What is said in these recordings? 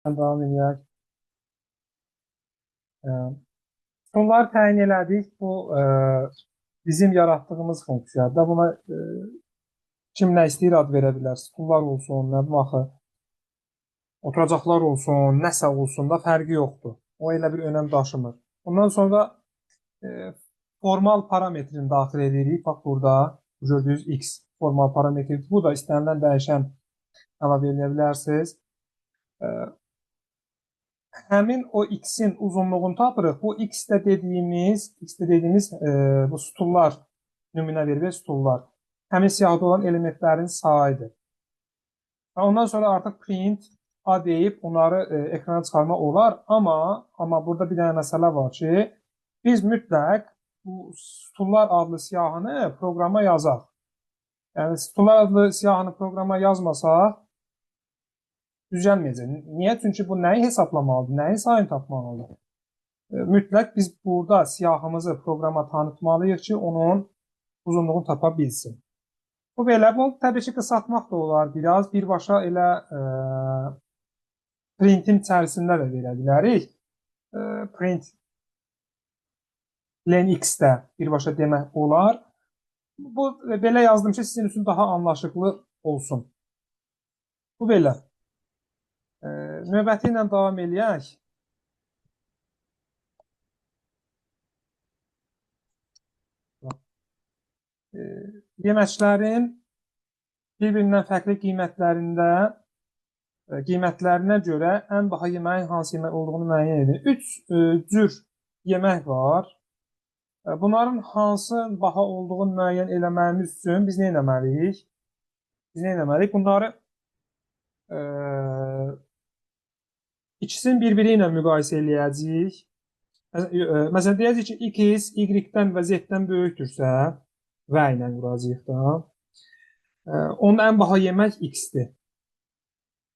Davam edək. Sütunları təyin elədik. Bu bizim yaratdığımız funksiyadır. Buna kim nə istəyir ad verə bilər. Sütunlar olsun, nə bilim axı, oturacaqlar olsun, nəsə olsun da fərqi yoxdur. O elə bir önəm daşımır. Ondan sonra formal parametrini daxil edirik. Bax burada gördüyünüz x formal parametridir. Bu da istənilən dəyişən əlavə edə bilərsiniz. Həmin o x-in uzunluğunu tapırıq. Bu x-də dediyimiz, bu sütunlar, nümunə verilir sütunlar. Həmin siyahıda olan elementlərin sayıdır. Ondan sonra artıq print a deyib onları ekrana çıxarmaq olar. Amma burada bir dənə məsələ var ki, biz mütləq bu sütunlar adlı siyahını proqrama yazaq. Yəni sütunlar adlı siyahını proqrama yazmasaq düzəlməyəcək. Niyə? Çünki bu nəyi hesablamalıdır, nəyin sayını tapmalıdır? Mütləq biz burada siyahımızı proqrama tanıtmalıyıq ki, onun uzunluğunu tapa bilsin. Bu belə, bunu təbii ki, qısaltmaq da olar biraz. Birbaşa elə printin içərisində də verə bilərik. Print len x-də birbaşa demək olar. Bu belə yazdım ki, sizin üçün daha anlaşıqlı olsun. Bu belə. Növbəti ilə davam eləyək. Yeməklərin bir-birindən fərqli qiymətlərinə görə ən baha yeməyin hansı yemək olduğunu müəyyən edin. 3 cür yemək var. Bunların hansı baha olduğunu müəyyən eləməyimiz üçün biz nə etməliyik? Biz nə etməliyik? Bunları ikisini bir-biri ilə müqayisə eləyəcəyik. Məsələn, deyəcəyik ki, x y-dən və z-dən böyükdürsə, və ilə quracağıq da. Onun ən baha yemək x-dir.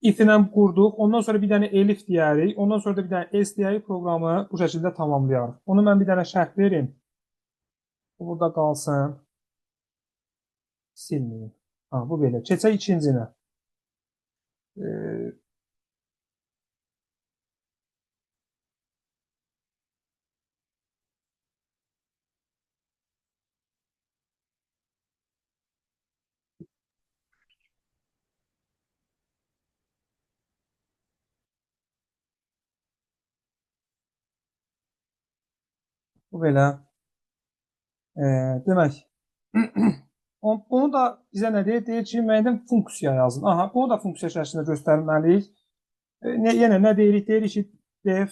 If ilə qurduq. Ondan sonra bir dənə elif deyərik. Ondan sonra da bir dənə else deyərik. Proqramı bu şəkildə tamamlayarıq. Onu mən bir dənə şərt verim. Bu burada qalsın. Silməyim. Ha, bu belə. Keçək ikincinə. Bu belə. Demək, bunu da bizə nə deyir? Deyir ki, müəyyən funksiya yazın. Aha, bunu da funksiya şəklində göstərməliyik. Yenə nə deyirik? Deyirik ki, def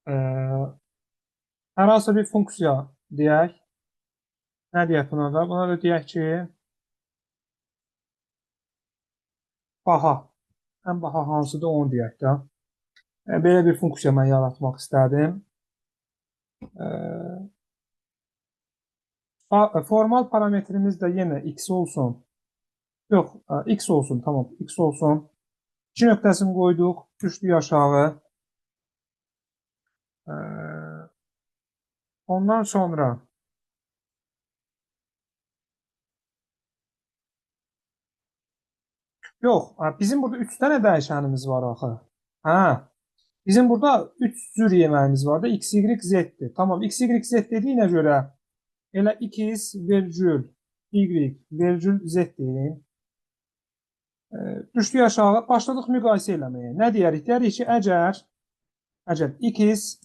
hər hansısa bir funksiya deyək. Nə deyək buna da? Buna da deyək ki, baha. Ən baha hansıdır onu deyək də. Belə bir funksiya mən yaratmaq istədim. Formal parametrimiz də yenə x olsun. Yox, x olsun, tamam, x olsun. 2 nöqtəsini qoyduq, düşdük aşağı. Ondan sonra yox, bizim burada 3 dənə dəyişənimiz var axı. Hə. Bizim burada 3 cür yeməyimiz var da, x, y, z-dir. Tamam, x, y, z dediyinə görə elə x vergül y vergül z deyim. Düşdük aşağı, başladıq müqayisə eləməyə. Nə deyərik? Deyərik ki, əgər x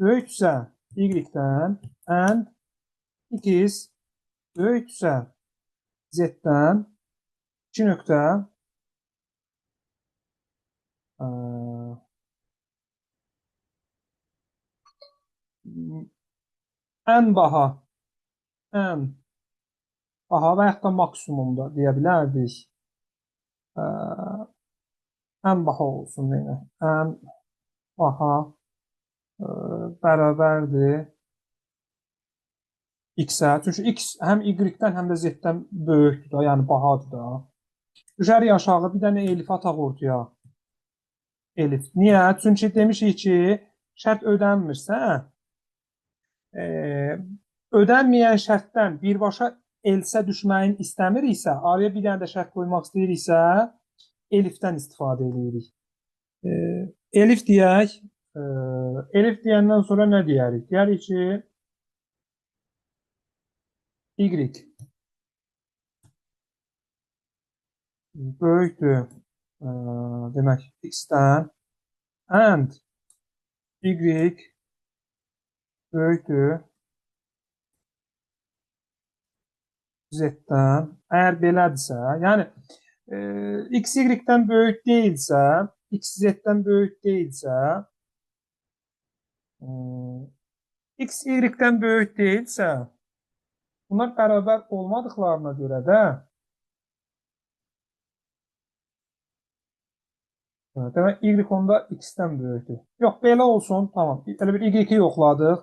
böyüksə y-dən and x böyüksə z-dən 2 nöqtə ən baha və yaxud da maksimum da deyə bilərdik. Ən baha olsun yenə. Ən baha bərabərdir x-ə. Çünki x həm y-dən, həm də z-dən böyükdür da, yəni bahadır da. Düşərik aşağı, bir dənə elif ataq ortaya. Elif. Niyə? Çünki demişik ki, şərt ödənmirsə, ödənməyən şərtdən birbaşa else düşməyin istəmiriksə, araya bir dənə də şərt qoymaq istəyiriksə, Elifdən istifadə edirik. Elif deyək. Elif deyəndən sonra nə deyərik? Deyərik ki, Y böyükdür, demək, X-dən and Y böyükdür Z-dən. Əgər belədirsə, yəni X Y-dən böyük deyilsə, X Z-dən böyük deyilsə, X Y-dən böyük deyilsə, bunlar bərabər olmadıqlarına görə də demək, Y onda X-dən böyükdür. Yox, belə olsun, tamam. Elə bir Y-i yoxladıq.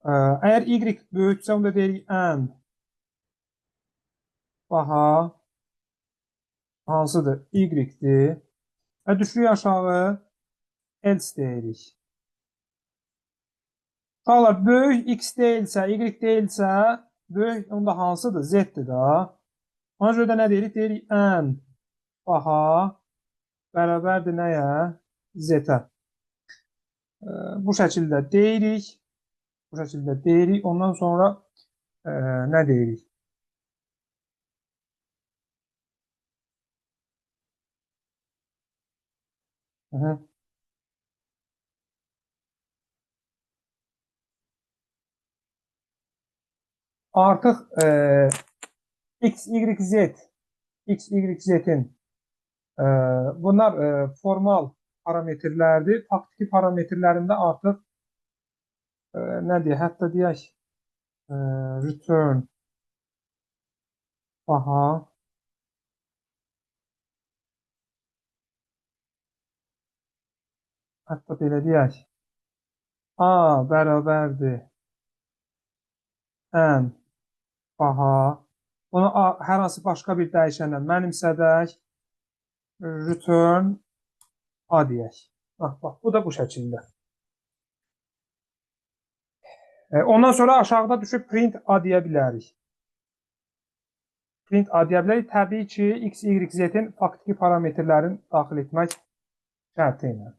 Əgər Y böyüksə, onda deyirik N baha hansıdır? Y-dir. Və düşürük aşağı, else deyirik. Uşaqlar, böyük X deyilsə, Y deyilsə, böyük onda hansıdır? Z-dir da. Ona görə də nə deyirik? Deyirik N baha bərabərdir nəyə? Z-ə. Bu şəkildə deyirik. Bu şəkildə deyirik. Ondan sonra nə deyirik? Hı -hı. Artıq X, Y, Z, X, Y, Z-in bunlar formal parametrlərdir. Faktiki parametrlərində artıq nə deyək, hətta deyək return baha hətta belə deyək A bərabərdir N baha bunu A, hər hansı başqa bir dəyişənlə mənimsədək return A deyək. Bax, bax, bu da bu şəkildə. Ondan sonra aşağıda düşüb print A deyə bilərik. Print A deyə bilərik. Təbii ki, X, Y, Z-in faktiki parametrlərini daxil etmək şərti ilə.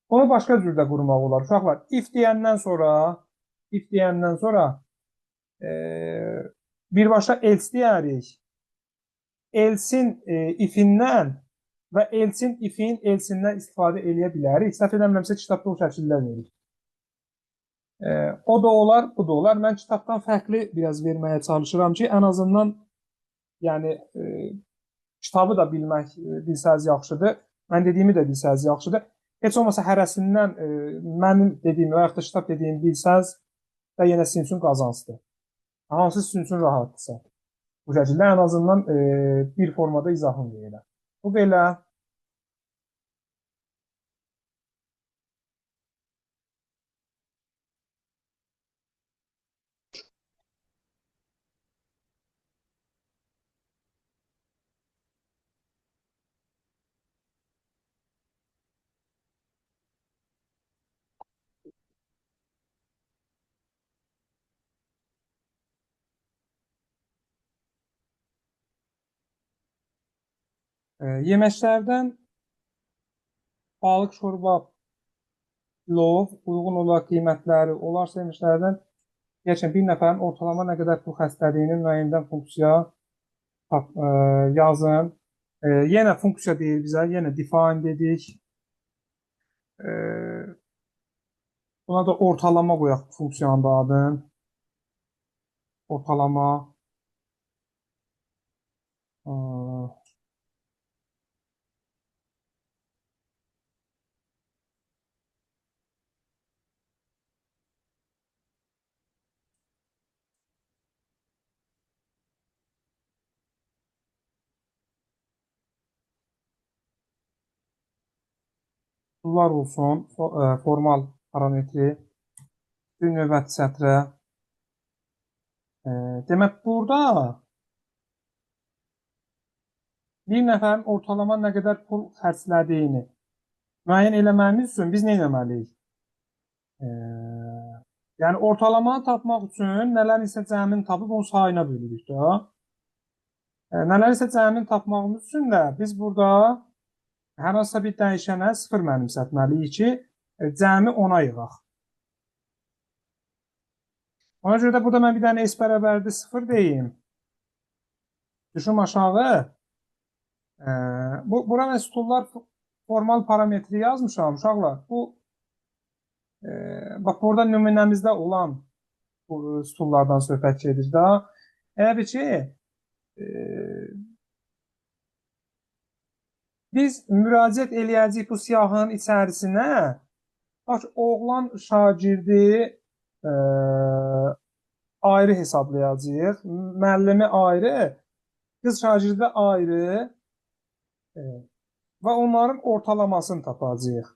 Bunu başqa cür də qurmaq olar. Uşaqlar, if deyəndən sonra birbaşa else deyərik. Else-in if-indən və else-in if-in else-indən istifadə eləyə bilərik. Səhv eləmirəmsə, kitabda o şəkildə verir. O da olar, bu da olar. Mən kitabdan fərqli biraz verməyə çalışıram ki, ən azından yəni kitabı da bilmək bilsəniz yaxşıdır. Mən dediyimi də bilsəniz yaxşıdır. Heç olmasa hərəsindən mənim dediyimi və yaxud da kitab dediyimi bilsəniz də yenə sizin üçün qazancdır. Hansı sizin üçün rahatdırsa. Bu şəkildə ən azından bir formada izahını verirəm. Bu belə. Yeməklərdən balıq şorba, plov uyğun olaraq qiymətləri olarsa yeməklərdən geçin bir nəfərin ortalama nə qədər pul xərclədiyini müəyyən edən funksiya yazın. Yenə funksiya deyir bizə, yenə define dedik. Buna da ortalama qoyaq funksiyanın da adını. Ortalama. Pullar olsun, formal parametri, bir növbəti sətrə. Demək, burada bir nəfərin ortalama nə qədər pul xərclədiyini müəyyən eləməyimiz üçün biz nə etməliyik? Yəni, ortalamanı tapmaq üçün nələrin isə cəmini tapıb onun sayına bölürük də. Nələrisə cəmini tapmağımız üçün də biz burada hər hansısa bir dəyişənə 0 mənimsətməliyik ki, cəmi 10-a yığaq. Ona görə də burada mən bir dənə S bərabərdir 0 deyim. Düşüm aşağı. Bura mən stullar formal parametri yazmışam uşaqlar. Bu bax burada nümunəmizdə olan bu stullardan söhbət gedir da. Elə bil ki, biz müraciət eləyəcəyik bu siyahının içərisinə. Bax, oğlan şagirdi ayrı hesablayacağıq. Müəllimi ayrı, qız şagirdi ayrı və onların ortalamasını tapacağıq.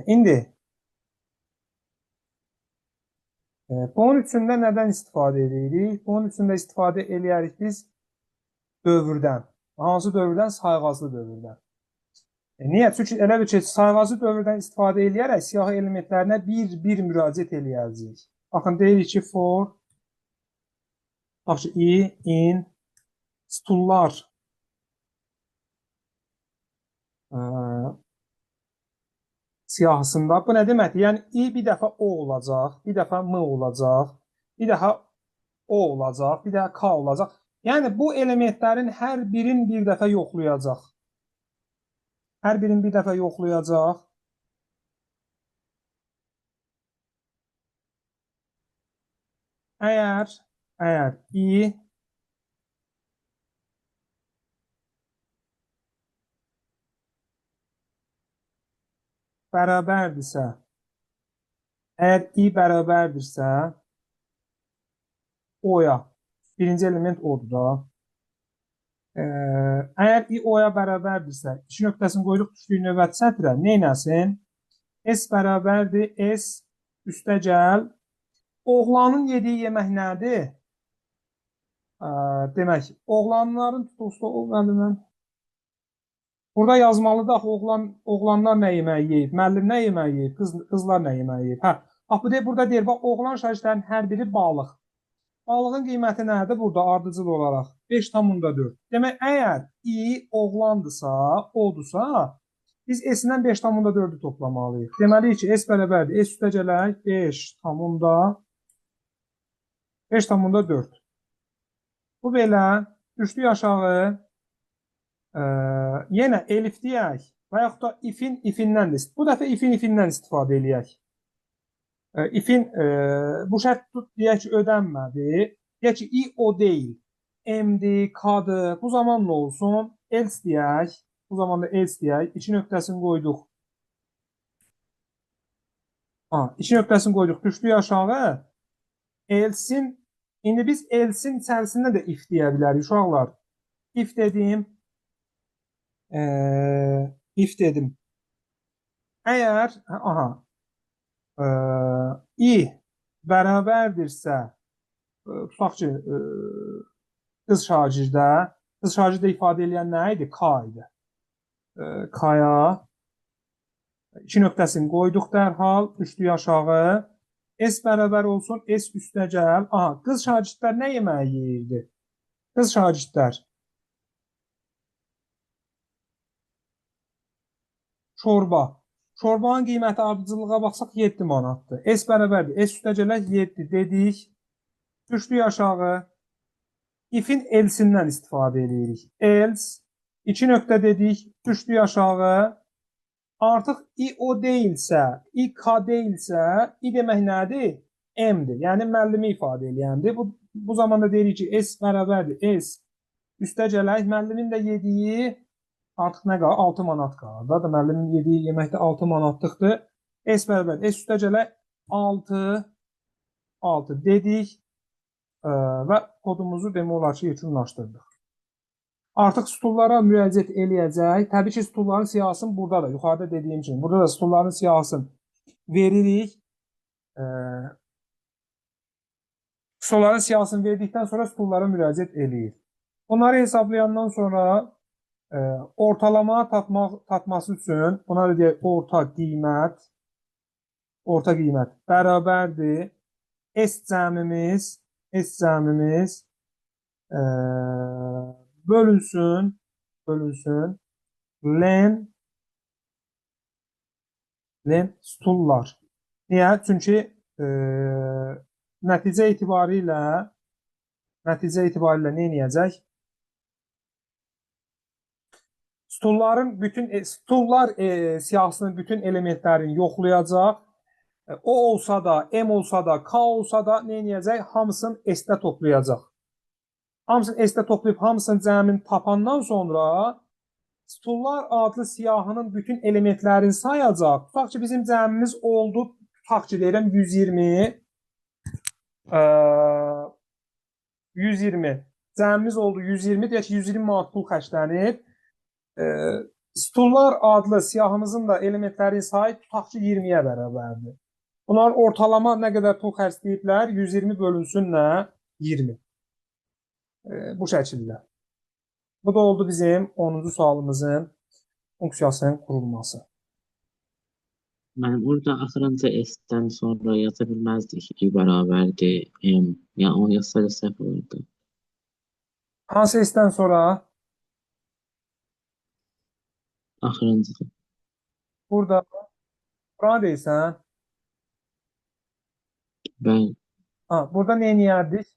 İndi bunun üçün də nədən istifadə edirik? Bunun üçün də istifadə eləyərik biz dövrdən. Hansı dövrdən? Sayğaclı dövrdən. Niyə? Çünki elə bir ki, sayğaclı dövrdən istifadə eləyərək siyahı elementlərinə bir-bir müraciət eləyəcəyik. Baxın, deyirik ki, for, bax ki, i, in, stullar siyahısında. Bu nə deməkdir? Yəni, i bir dəfə o olacaq, bir dəfə m olacaq, bir dəfə o olacaq, bir dəfə k olacaq. Yəni, bu elementlərin hər birini bir dəfə yoxlayacaq. Hər birini bir dəfə yoxlayacaq. Əgər i bərabərdirsə, əgər i bərabərdirsə, o-ya, birinci element odur da. Əgər i o-ya bərabərdirsə, iki nöqtəsini qoyduq, düşdük növbəti sətrə, neynəsin? S bərabərdir, S üstə gəl. Oğlanın yediyi yemək nədir? Demək, oğlanların tutulsa, o müəllimdən. Burada yazmalıdır axı, oğlanlar nə yeməyi yeyib, müəllim nə yeməyi yeyib, qızlar nə yeməyi yeyib. Hə, bax, bu deyir, burada deyir, bax, oğlan şagirdlərin hər biri balıq. Balığın qiyməti nədir burada ardıcıl olaraq? 5,4. Demək, əgər i oğlandırsa, odursa, biz S-dən 5,4-ü toplamalıyıq. Deməliyik ki, S bərabərdir. S üstə gələk 5,4. Bu belə, düşdük aşağı. Yenə elif deyək və yaxud da ifin ifindən də, bu dəfə ifin ifindən istifadə eləyək. İfin bu şərt tut deyək ki, ödənmədi. Deyək ki, i o deyil. M-dir, K-dır. Bu zaman nə olsun? Else deyək. Bu zaman da else deyək. İki nöqtəsini qoyduq. Ha, iki nöqtəsini qoyduq. Düşdük aşağı. Else-in, indi biz else-in içərisində də if deyə bilərik uşaqlar. If dedim. If dedim. Əgər, aha, i bərabərdirsə, tutaq ki, qız şagirdə ifadə eləyən nə idi? K idi. K-ya iki nöqtəsini qoyduq dərhal, düşdük aşağı. S bərabər olsun, S üstə gəl. Aha, qız şagirdlər nə yeməyi yeyirdi? Qız şagirdlər. Şorba. Şorbanın qiyməti ardıcıllığa baxsaq 7 manatdır. S bərabərdir. S üstə gələk 7 dedik. Düşdük aşağı. Ifin else-indən istifadə edirik. Else, 2 nöqtə dedik, düşdük aşağı. Artıq i o deyilsə, i k deyilsə, i demək nədir? M-dir. Yəni müəllimi ifadə eləyəndir. Bu zaman da deyirik ki, S bərabərdir. S üstə gələk. Müəllimin də yediyi artıq nə qalır? 6 manat qalır da. Müəllimin yediyi yeməkdə 6 manatlıqdır. S bərabər. S üstə gələk 6, 6 dedik və kodumuzu demək olar ki, yekunlaşdırdıq. Artıq stullara müraciət eləyəcək. Təbii ki, stulların siyahısını burada da, yuxarıda dediyim kimi, burada da stulların siyahısını veririk. Stulların siyahısını verdikdən sonra stullara müraciət eləyir. Onları hesablayandan sonra ortalama tapması üçün, buna da deyək orta qiymət, bərabərdir. S cəmimiz Bölünsün, bölünsün len len stullar. Niyə? Çünki nəticə itibarilə nə edəcək? Stulların bütün stullar siyahısının bütün elementlərini yoxlayacaq. O olsa da, M olsa da, K olsa da nə edəcək? Hamısını S-də toplayacaq. Hamısını S-də toplayıb hamısının cəmini tapandan sonra stullar adlı siyahının bütün elementlərini sayacaq. Tutaq ki, bizim cəmimiz oldu, tutaq ki, deyirəm 120. 120. Cəmimiz oldu 120. Deyək ki, 120 manat pul xərclənib. Stullar adlı siyahımızın da elementlərin sayı tutaq ki, 20-yə bərabərdir. Bunlar ortalama nə qədər pul xərcləyiblər? 120 bölünsün nə? 20. Bu şəkildə. Bu da oldu bizim 10-cu sualımızın funksiyasının qurulması. Mənim orada axırıncı S-dən sonra yaza bilməzdik. I bərabərdir M. Yəni onu yazsaydı səhv olurdu. Hansı S-dən sonra? Axırıncıda. Burada. Buranı deyirsən. Bəli. Ha, burada nə eləyərdik?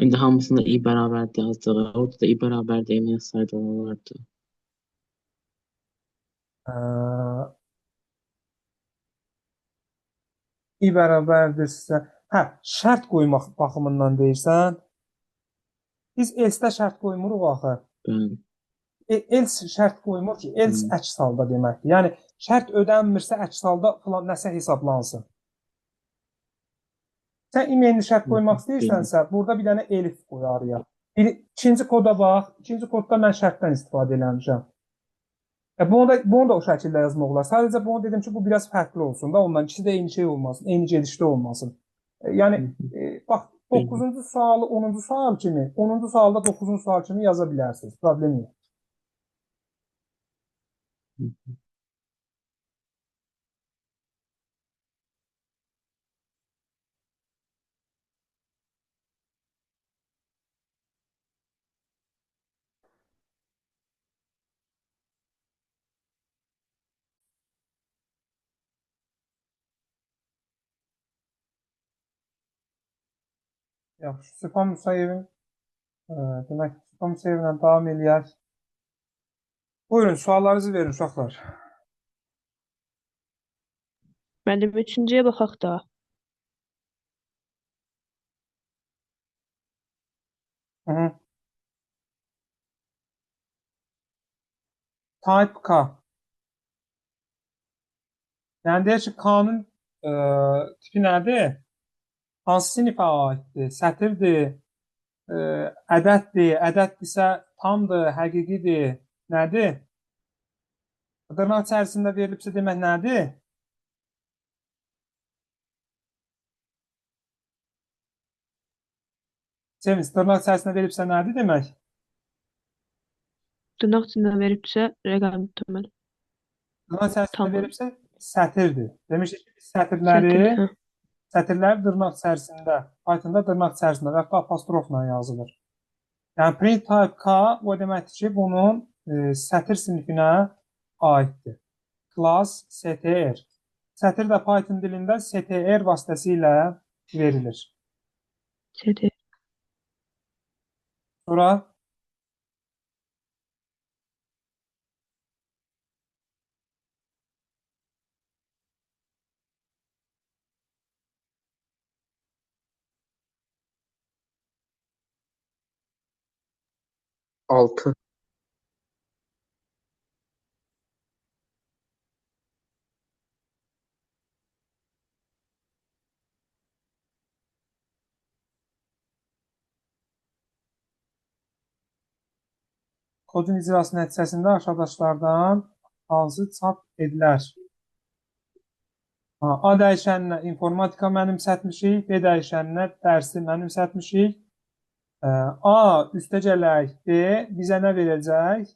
İndi hamısında I bərabərdir yazdığı. Orada da I bərabərdir M yazsaydı olardı. I bərabərdirsə, hə, şərt qoymaq baxımından deyirsən. Biz else-də şərt qoymuruq axı. Bəli. Else şərt qoymur ki, else əks halda deməkdir. Yəni şərt ödənmirsə əks halda filan nəsə hesablansın. Sən e-mailini şərt qoymaq istəyirsənsə, burada bir dənə elif qoy araya. İkinci koda bax. İkinci kodda mən şərtdən istifadə eləmişəm. Bunu da o şəkildə yazmaq olar. Sadəcə bunu dedim ki, bu biraz fərqli olsun da, ondan ikisi də eyni şey olmasın, eyni gedişdə olmasın. Yəni bax 9-cu sualı 10-cu sual kimi, 10-cu sualda 9-cu sual kimi yaza bilərsiniz. Problem yox. Yaxşı, Sübhan Musayevin demək, Sübhan Musayevlə davam eləyək. Buyurun, suallarınızı verin uşaqlar. Müəllim, üçüncüyə baxaq da. Hı -hı. Type K. Yəni deyək ki, K-nın tipi nədir? Hansı sinifə aiddir? Sətirdir, ədəddir, ədəddirsə tamdır, həqiqidir, nədir? Dırnaq içərisində verilibsə demək nədir? Sevinç, dırnaq içərisində verilibsə nədir demək? Dırnaq içində veribsə rəqəm deməli. Dırnaq içərisində Tamam. veribsə sətirdir. Demişdik ki, biz sətirləri Sətirdir, hə. Sətirlər dırnaq içərisində, Pythonda dırnaq içərisində və yaxud da apostrofla yazılır. Yəni print type K o deməkdir ki, bunun sətir sinifinə aiddir. Class str. Sətir də Python dilində str vasitəsilə verilir. Str. Sonra 6. Kodun icrası nəticəsində aşağıdakılardan hansı çap edilər? A dəyişəninə informatika mənimsətmişik, B dəyişəninə dərsi mənimsətmişik. A üstəgələk B bizə nə verəcək?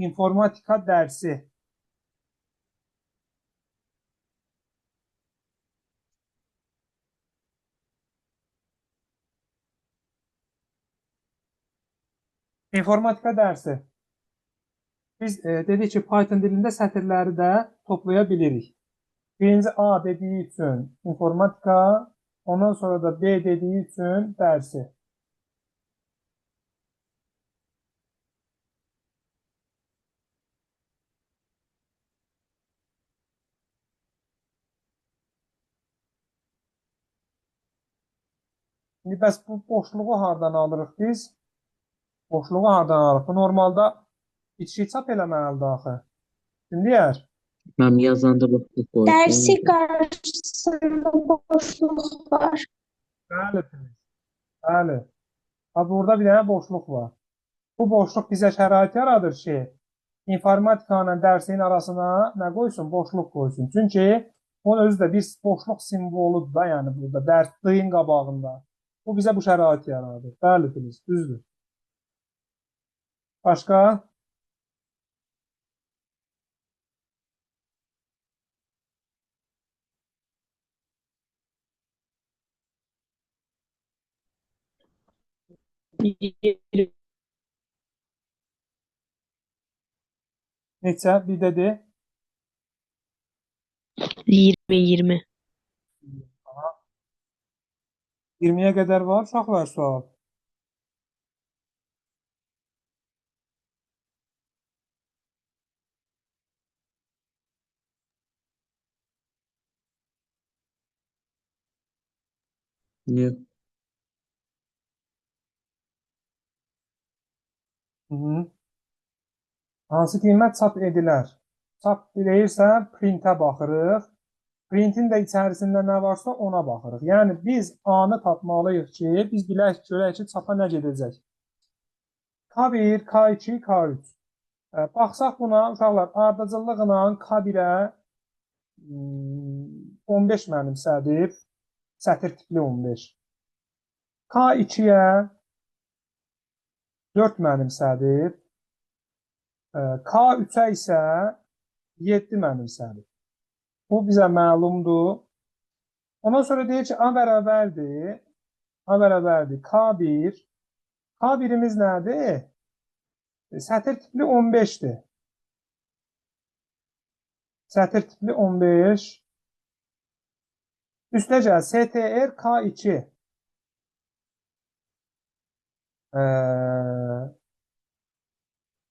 İnformatika dərsi. İnformatika dərsi. Biz dedik ki, Python dilində sətirləri də toplaya bilirik. Birinci A dediyi üçün informatika, ondan sonra da B dediyi üçün dərsi. İndi bəs bu boşluğu hardan alırıq biz? Boşluğu hardan alırıq? Bu normalda içki çap eləməlidir axı. Kim deyər? Mənim yazanda boşluq qoyub. Dersi karşısında boşluk var. Bəli, Filiz. Bəli. Ha, burada bir dənə boşluq var. Bu boşluq bizə şərait yaradır ki, informatika ilə dərsin arasına nə qoysun? Boşluq qoysun. Çünki onun özü də bir boşluq simvoludur da, yəni burada dərsliyin qabağında. Bu bizə bu şəraiti yaradır. Bəli, Filiz, düzdür. Başqa? Yirmi. Neçə? Bir dedi. 20, 20. 20-yə qədər var uşaqlar sual. Yox. Hı -hı. Hansı qiymət çap edilər? Çap deyirsə, printə baxırıq. Printin də içərisində nə varsa ona baxırıq. Yəni biz A-nı tapmalıyıq ki, biz bilək, görək ki, çapa nə gedəcək. K1, K2, K3. Baxsaq buna, uşaqlar, ardıcıllıqla K1-ə 15 mənimsədib, sətir tipli 15. K2-yə 4 mənimsədib, K3-ə isə 7 mənimsədib. Bu bizə məlumdur. Ondan sonra deyir ki, A bərabərdir. A bərabərdir. K1. K1-imiz nədir? Sətir tipli 15-dir. Sətir tipli 15. Üstəgəl STR K2.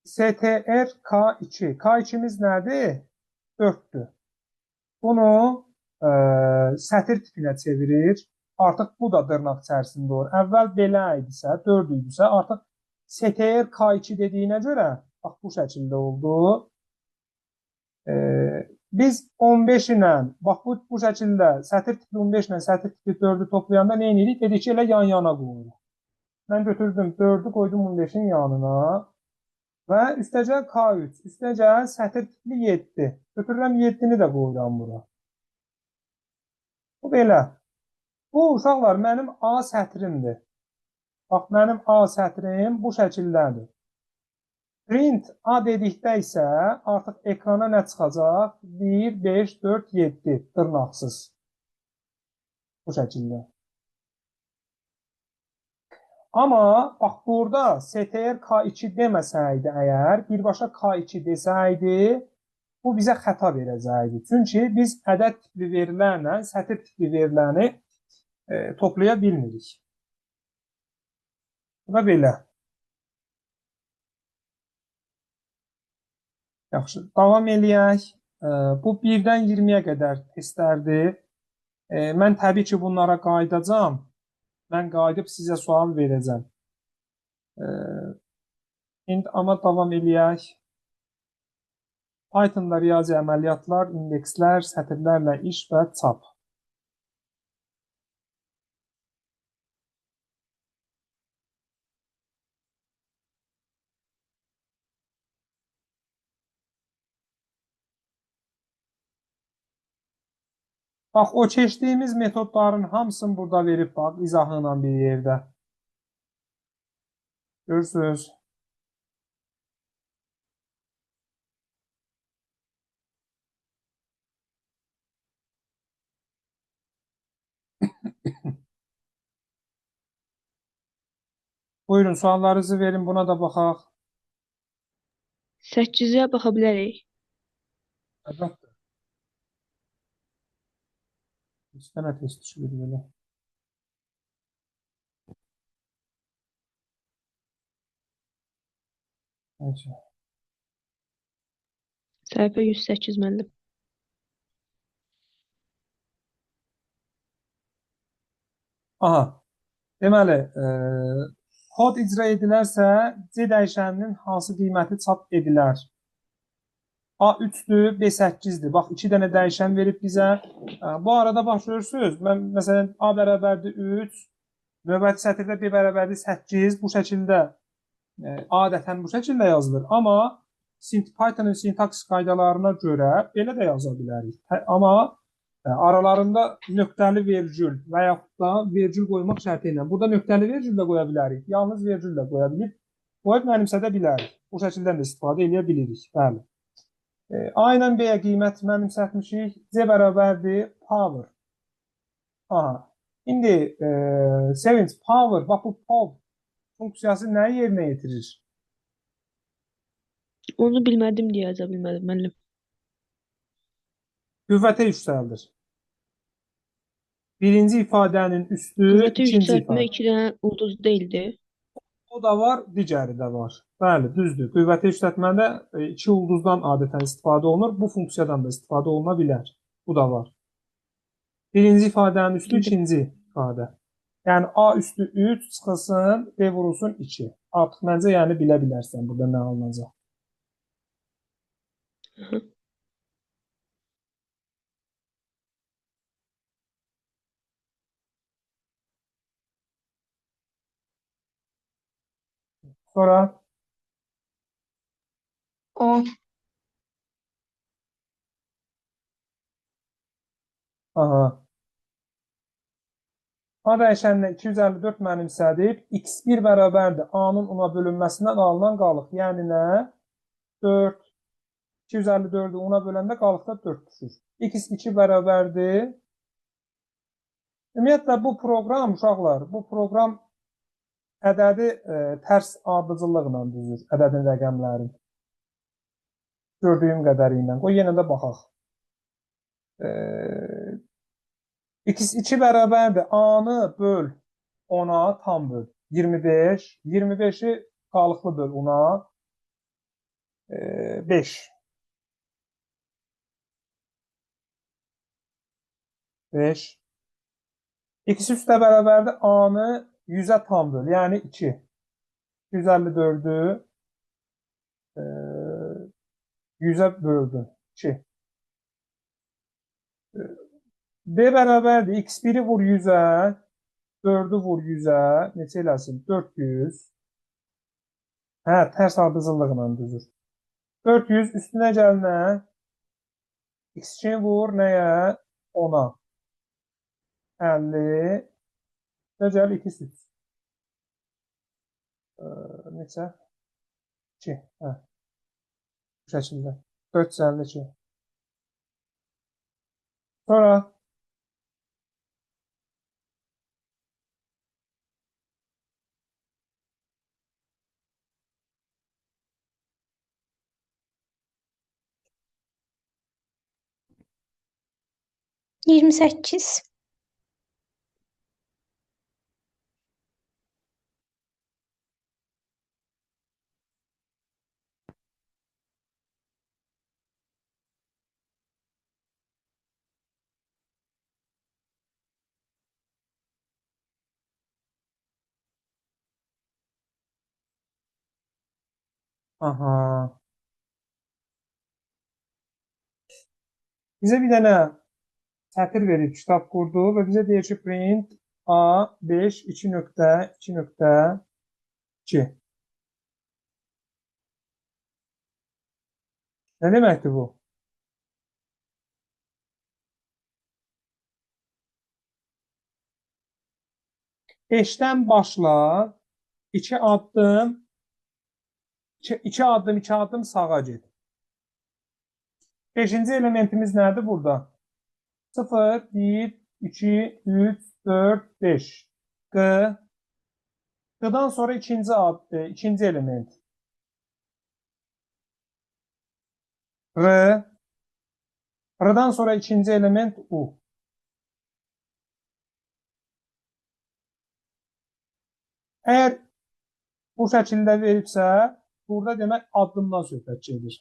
STR K2. K2'miz nədir? 4-dür. Bunu sətir tipinə çevirir. Artıq bu da dırnaq içərisində olur. Əvvəl belə idisə, 4 idisə, artıq STR K2 dediyinə görə, bax bu şəkildə oldu. Biz 15 ilə, bax bu şəkildə sətir tipli 15 ilə sətir tipli 4-ü toplayanda nə edirik? Dedik ki, elə yan-yana qoyuruq. Mən götürdüm 4-ü qoydum 15-in yanına və üstəgəl K3, üstəgəl sətir tipli 7. Götürürəm 7-ni də qoyuram bura. Bu belə. Bu uşaqlar mənim A sətrimdir. Bax, mənim A sətrim bu şəkildədir. Print A dedikdə isə artıq ekrana nə çıxacaq? 1, 5, 4, 7 dırnaqsız. Bu şəkildə. Amma bax burada STR K2 deməsəydi əgər, birbaşa K2 desəydi, bu bizə xəta verəcəkdi. Çünki biz ədəd tipli verilərlə sətir tipli veriləri toplaya bilmirik. Bu da belə. Yaxşı, davam eləyək. Bu 1-dən 20-yə qədər testlərdir. Mən təbii ki, bunlara qayıdacağam. Mən qayıdıb sizə sual verəcəm. İndi amma davam eləyək. Pythonda riyazi əməliyyatlar, indekslər, sətirlərlə iş və çap. Bax, o keçdiyimiz metodların hamısını burada verib, bax, izahı ilə bir yerdə. Görürsünüz. Bu Buyurun, suallarınızı verin, buna da baxaq. 8-ə baxa bilərik. Əlbəttə. Heç dənə test düşür belə. Neyse. Səhifə 108 müəllim. Aha. Deməli, kod icra edilərsə, C dəyişəninin hansı qiyməti çap edilər? A 3-dür, B 8-dir. Bax, 2 dənə dəyişən verib bizə. Bu arada bax görürsünüz, mən məsələn A bərabərdir 3, növbəti sətirdə B bərabərdir 8. Bu şəkildə adətən bu şəkildə yazılır. Amma Python'ın sintaks qaydalarına görə belə də yaza bilərik. Amma aralarında nöqtəli vergül və yaxud da vergül qoymaq şərti ilə. Burada nöqtəli vergül də qoya bilərik, yalnız vergül də qoya bilir. Qoyub mənimsədə bilərik. Bu şəkildən də istifadə edə bilirik. Bəli. A ilə B-yə qiymət mənimsətmişik. C bərabərdir power. Aha. İndi Sevinç, power, bax bu pow funksiyası nəyi yerinə yetirir? Onu bilmədim deyə yaza bilmədim müəllim. Qüvvətə yüksəldir. Birinci ifadənin üstü, Qüvvətə ikinci yüksəltmə ifadə. 2 dənə ulduz deyildi. O da var, digəri də var. Bəli, düzdür. Qüvvətə yüksəltmədə 2 ulduzdan adətən istifadə olunur. Bu funksiyadan da istifadə oluna bilər. Bu da var. Birinci ifadənin üstü, ikinci ifadə. Yəni A üstü 3 çıxılsın, B vurulsun 2. Artıq məncə yəni bilə bilərsən burada nə alınacaq. Hı. Sonra 10. Aha. A dəyişəninə 254 mənimsədib, x1 bərabərdir A-nın 10-a bölünməsindən alınan qalıq. Yəni nə? 4. 254-ü 10-a böləndə qalıqda 4 düşür. x2 bərabərdir. Ümumiyyətlə, bu proqram, uşaqlar, bu proqram ədədi tərs ardıcıllıqla düzür, ədədin rəqəmləri. Gördüyüm qədəri ilə. Qoy, yenə də baxaq. X2 bərabərdir. A-nı böl 10-a, tam böl. 25. 25-i qalıqlı böl 10-a. 5. 5. X3 də bərabərdir. A-nı 100-ə tam böl. Yəni 2. 254-ü 100-ə böldün. 2. B bərabərdir. X1-i vur 100-ə, 4-ü vur 100-ə, neçə eləsin? 400. Hə, tərs ardıcıllıqla düzür. 400 üstünə gəl nə? X2-ni vur nəyə? 10-a. 50. Üstünə gəl 2 3. Neçə? 2. Hə. Bu şəkildə. 452. Sonra 28. Aha. Bizə bir dənə sətir verib kitab qurdu və bizə deyir ki, print A5 2.2.2. Nə deməkdir bu? 5-dən başla, 2 addım, 2 addım, 2 addım sağa get. 5-ci elementimiz nədir burada? 0, 1, 2, 3, 4, 5. Q, Q-dan sonra ikinci element. R. R-dan sonra ikinci element U. Əgər bu şəkildə veribsə, burada demək addımdan söhbət gedir.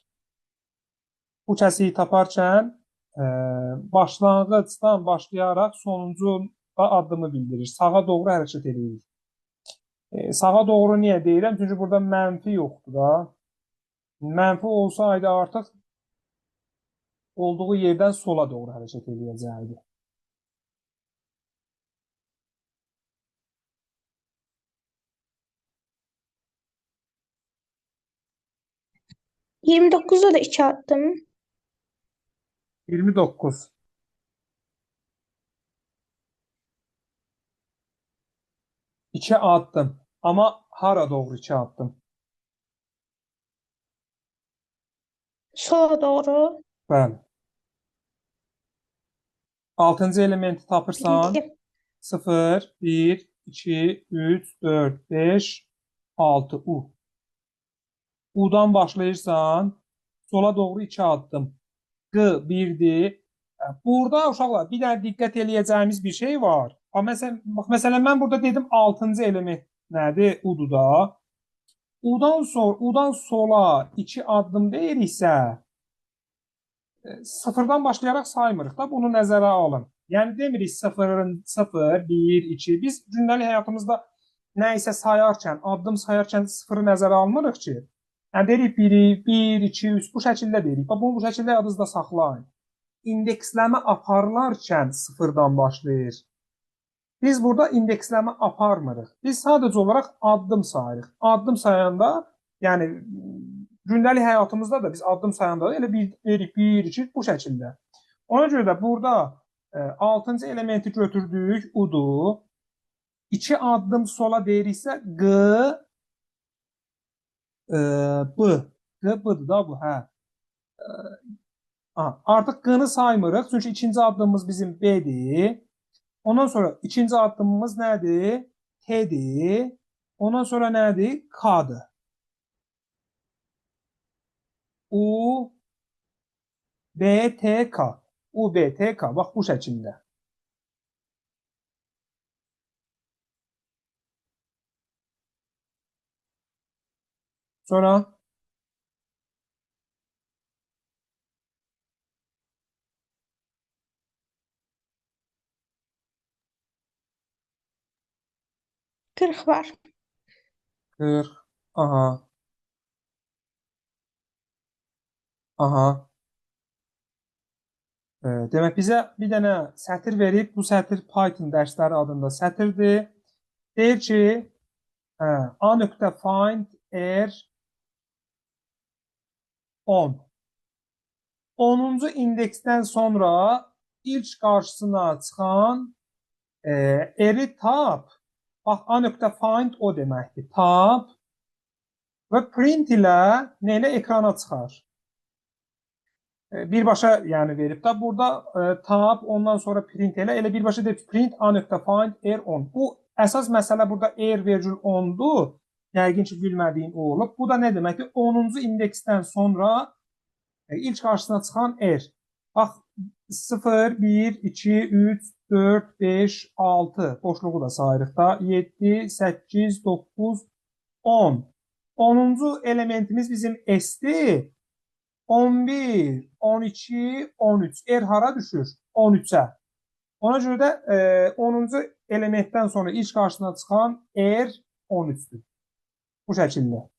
Bu kəsiyi taparkən başlanğıcdan başlayaraq sonuncu addımı bildirir. Sağa doğru hərəkət edirik. Sağa doğru niyə deyirəm? Çünki burada mənfi yoxdur da. Mənfi olsaydı artıq olduğu yerdən sola doğru hərəkət edəcəkdi. 29'da da 2 addım. 29. 2 addım. Amma hara doğru 2 addım? Sola doğru. Bəli. 6-cı elementi tapırsan Bildim. 0, 1, 2, 3, 4, 5, 6 U. U-dan başlayırsan, sola doğru 2 addım. Q 1-dir. Burada uşaqlar bir dənə diqqət eləyəcəyimiz bir şey var. Məsələn, bax, məsələn mən burada dedim 6-cı element nədir? U-dur da. U-dan sonra, U-dan sola 2 addım deyiriksə, sıfırdan başlayaraq saymırıq da, bunu nəzərə alın. Yəni demirik 0, 0, 1, 2. Biz gündəlik həyatımızda nə isə sayarkən, addım sayarkən sıfırı nəzərə almırıq ki. Yəni deyirik 1, 1, 2, 3 bu şəkildə deyirik. Bax, bunu bu şəkildə yadınızda saxlayın. İndeksləmə aparılarkən sıfırdan başlayır. Biz burada indeksləmə aparmırıq. Biz sadəcə olaraq addım sayırıq. Addım sayanda, yəni gündəlik həyatımızda da biz addım sayanda da elə bir deyirik 1, 2 bu şəkildə. Ona görə də burada 6-cı elementi götürdük, U-dur. 2 addım sola deyiriksə Q, B. Q, B-dır da bu, hə. Artıq Q-nı saymırıq. Çünki ikinci addımımız bizim B-dir. Ondan sonra ikinci addımımız nədir? T-dir. Ondan sonra nədir? K-dır. U, B, T, K. U, B, T, K. Bax, bu şəkildə. Sonra 40 var. 40. Aha. Aha. Demək bizə bir dənə sətir verib. Bu sətir Python dərsləri adında sətirdir. Deyir ki, A nöqtə find r 10. 10-cu indeksdən sonra ilk qarşısına çıxan r-i tap. Bax, A nöqtə find o deməkdir. Tap və print ilə nə ilə ekrana çıxar. Birbaşa yəni verib də burada tab, ondan sonra print elə, elə birbaşa deyib print A nöqtə find r10. Bu əsas məsələ burada r vergül 10-dur. Yəqin ki, bilmədiyin o olub. Bu da nə deməkdir? 10-cu indeksdən sonra ilk qarşısına çıxan r. Bax, 0, 1, 2, 3, 4, 5, 6 boşluğu da sayırıq da. 7, 8, 9, 10. 10-cu elementimiz bizim S-dir. 11, 12, 13. R hara düşür? 13-ə. Ona görə də 10-cu elementdən sonra ilk qarşısına çıxan R 13-dür. Bu şəkildə.